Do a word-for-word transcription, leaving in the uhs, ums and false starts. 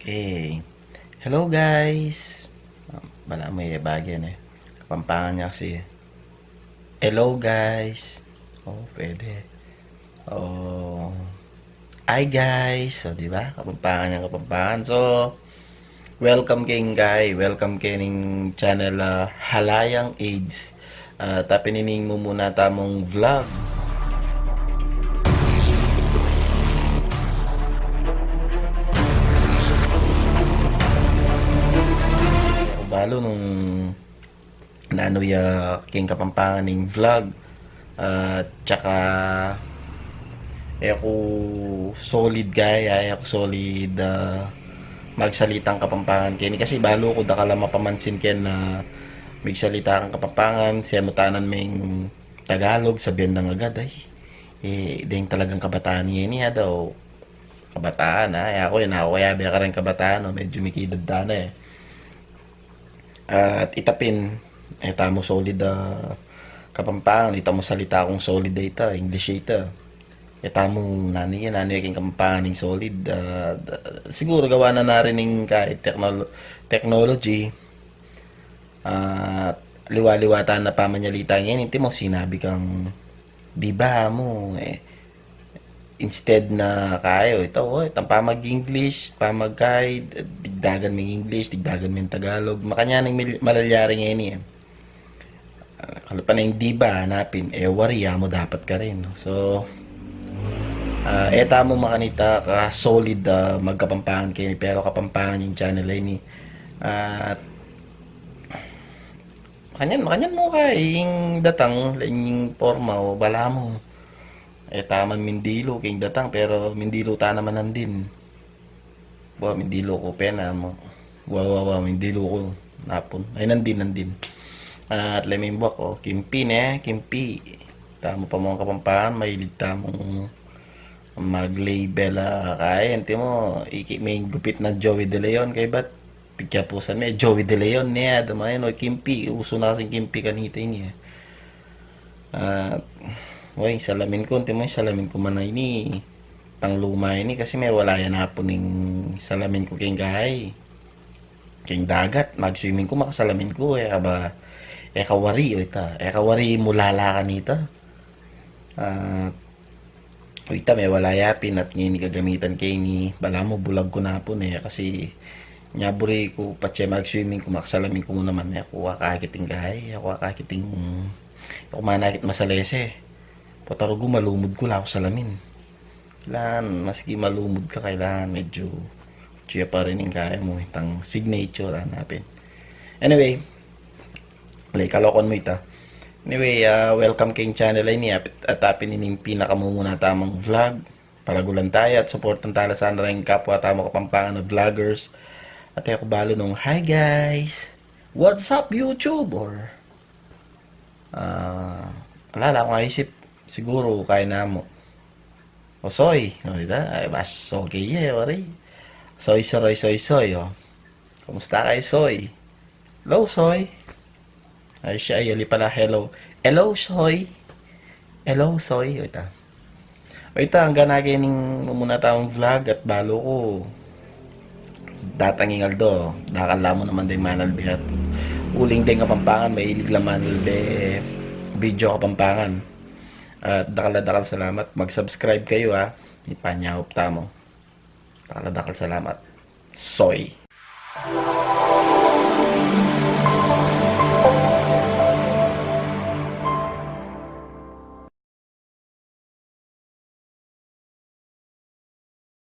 Okay. Hello, guys. Balamu e bage ne. Kapampangan ya kasi. Hello, guys. O, pwede. O, hi, guys. O, di ba? Kapampangan yang Kapampangan. So, welcome keng kay, welcome keng channel, ah, Halayang Aids. Ah, tapin ini ing mumuna tamung vlog. Balu nung nanu ya keng Kapampangan ing vlog. Ah, tsaka e ku solid gaya, e ku solid, ah, magsalitang Kapampangan keni kasi balu ku dakal a mapamansin ken na migsalita kang Kapampangan, simutan me ing Tagalog, sabian dang agad, "Ay, e, deng talagang kabataan ngeni, a, daw kabataan, a." E, aku, e na ku kayabe kareng kabataan, o, medyu mikidad da na, e. At ita pin, e tamu solid a Kapampangan, ita mu salita kung solid a ita, English a ita. E tamu nanu ya, nanu ya keng Kapampangan ing solid, a, da-, siguru gawa na na rin ing kay technol-, technology, a, liwa-liwa ta na pamanyalita ngeni, antimo sinabi kang, di ba, mu, e, instead na kayu, ita, o, itang pamag-English, pamag-kay, digdagan meng English, digdagan meng Tagalog, makanyan ing mil-, malalyari ngeni, e. A, kalupa na ing di ba, hanapin, e, wari, amu dapat karin, no? So, a, e tamu makanita ka solid, a, magkapampangan keni, pero Kapampangan ing channel a ini. At, makanyan, makanyan mu kay, ing datang, ing porma, o, balamu. E ta man mindilu keng datang, pero mindilu ta naman nandin. Wa, mindilu ku pena mu. Wa, wa, wa, mindilu ku napun. Ay, nandin, nandin. At leme ing buak, o, kimpi ne, kimpi. Tamu pa mung Kapampangan, mahilig tamung mag-label, a, kay, antimo, iki, me ing gupit nang Joey De Leon, kaybat pigkapusan me, Joey De Leon ne, a, dumayan, o, kimpi, usu na kasing kimpi kanita ini, e. A, wa, ing salamin ku, antimo, ing salamin ku man a ini, pangluma ini, kasi mewala ya napun ing salamin ku keng kay. Keng dagat, mag-swimming ku, makasalamin ku, e ka ba, e ka wari, o ita, e ka wari mulala kanita. A, o ita, mewala ya pin at ngeni gagamitan ke ini, balamu bulag ku napun, e, kasi nya buri ku patse mag-swimming ku, makasalamin ku mu naman, e ku akakit ing kay, e ku akakit ing, e ku manakit masalese. Pota rugu malumud ku, ala ku salamin. Kailangan, maski malumud ka, kailangan medyu tsuya pa rin ing kaya mu, itang signature, hanapin. Anyway, lay, kalokan mu ita. Anyway, a, welcome keng channel a ini, a, at apin ini ing pinakamumuna tamung vlog. Palagulan taya at suportan tala sana ring kapwa tamu Kapampangan a vloggers. At e ku balu nung, "Hi guys! What's up YouTube?" Or, a, ala, ala kung aisip. Siguru kaya na mu. O Soy, o, di ba? Ay, mas okay, e, wari. Soy, Soy, Soy, Soy, o. Kumusta kayu, Soy? Hello, Soy. Ay, siya, ay, ali pala, hello. Hello, Soy. Hello, Soy. O, ita. O, ita, anggang keni ing mumuna tamung vlog at balu ku datang ing aldo, dakal la mu naman deng manalbe at uling deng Kapampangan, mahilig la manalbe video Kapampangan. At dakal a dakal salamat. Mag-subscribe kayu, a. Ipanyaup tamu. Dakal a dakal salamat. Soy.